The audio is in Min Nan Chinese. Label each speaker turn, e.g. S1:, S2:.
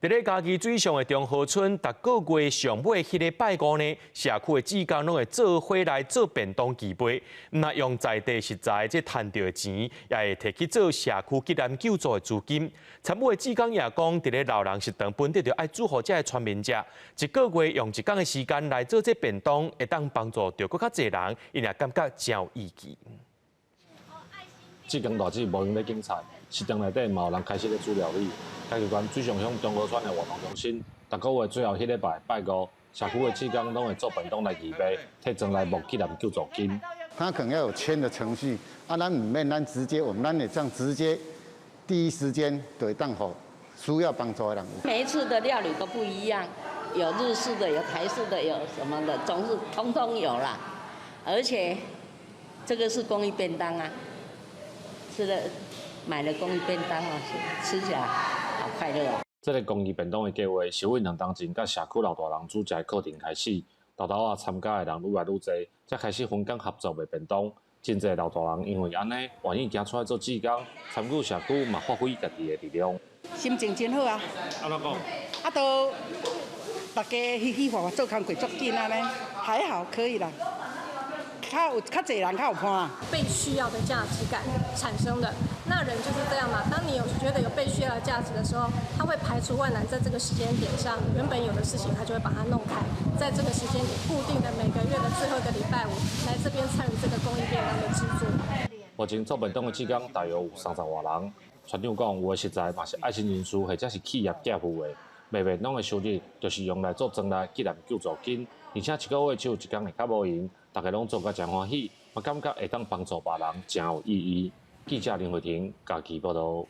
S1: 佇咧嘉義水上的中和村，逐個月上尾彼个拜五呢，社區的志工攏會做伙來做便當寄賣，毋但用在地食材這趁著的錢，也會提去做社區急難救助的資金。參與的志工也講，佇咧老人食堂本底就愛煮予這个村民食，一個月用一工的時間來做這便當，會當幫助著閣較濟人，𪜶也感覺誠有意義。
S2: 志工大姊無閒咧揀菜，食堂內底嘛有人開始咧煮料理。嘉義縣水上鄉中和村的活動中心，逐個月最後彼禮拜拜五，社區的志工攏會做便當來寄賣，提轉來募急難救助金。
S3: 他可能要有簽的程序，啊，咱毋免，咱直接，我們咱會這樣直接，第一時間就會當予需要幫助的人。
S4: 每一次的料理都不一樣，有日式的，有台式的，有什麼的，總是通通有啦。而且這個是公益便當啊，吃了買了公益便當啊，吃起來好快樂啊！
S2: 這个公益便當的計劃是為2冬前佮社區老大人組織的課程開始，沓沓仔參加的人愈來愈濟，才開始分工合作賣便當。真濟老大人因為按呢，願意行出來做志工，參與社區嘛，發揮家己的力量。
S5: 心情真好啊！
S2: 按怎講？
S5: 啊，都大家嘻嘻哈哈做工課足緊按呢，還好可以啦。較有較濟人較有伴。
S6: 被需要的價值感產生的，那人就是這樣嘛。當你有覺得有被需要的價值的時候，他會排除萬難，在這個時間點上，原本有的事情他就會把它弄開，在這個時間點固定的每個月的最後一個禮拜五，來這邊參與這個公益便當的製作。
S2: 目前做便當的志工大約有30外人。村長講，有的食材嘛是愛心人士或者是企業寄付的。賣便當的收入就是用來做轉來急難救助金，而且一個月只有一工會較無閒，大家攏做甲誠歡喜，嘛感覺會當幫助別人，誠有意義。記者林慧婷嘉義報導。